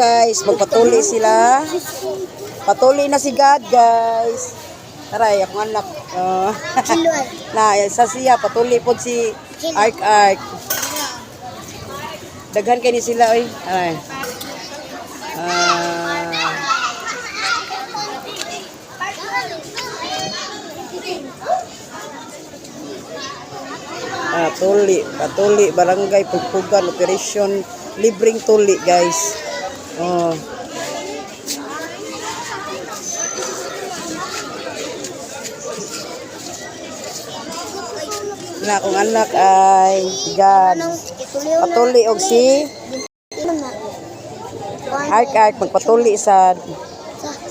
guys, magpatuli sila. Patuli na si God, guys. Taray, akong anak. Oh. Na, sa siya, patuli po si Ark Ark. Daghan kay ni sila, oy. Aray. Ah. Ah, tuli, patuli, barangay, Pugpugan, operation, libreng tuli, guys. Oh. Na akong anak ay God. Patuli og si Ark Ark magpatuli sa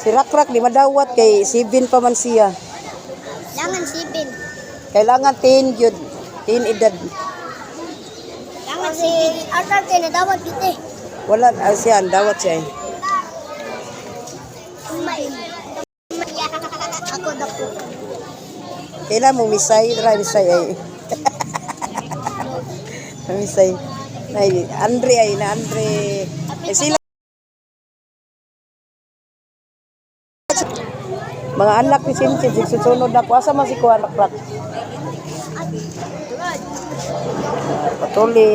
si Rakrak di madawat kay 7 pa man siya. Langan sipin. Kailangan 10 gyud. 10 edad. Langan sipin. Artar kay nadawat gid eh. Wala ah, siya ang dawat siya eh. Ako dako. Kailan mo misay, try misay ay. Misay. Ay, Andre ay na Andre. Eh, sila mga anak ni Simsim, susunod na ko. Asa man si Kuya Rakrak? Patuli.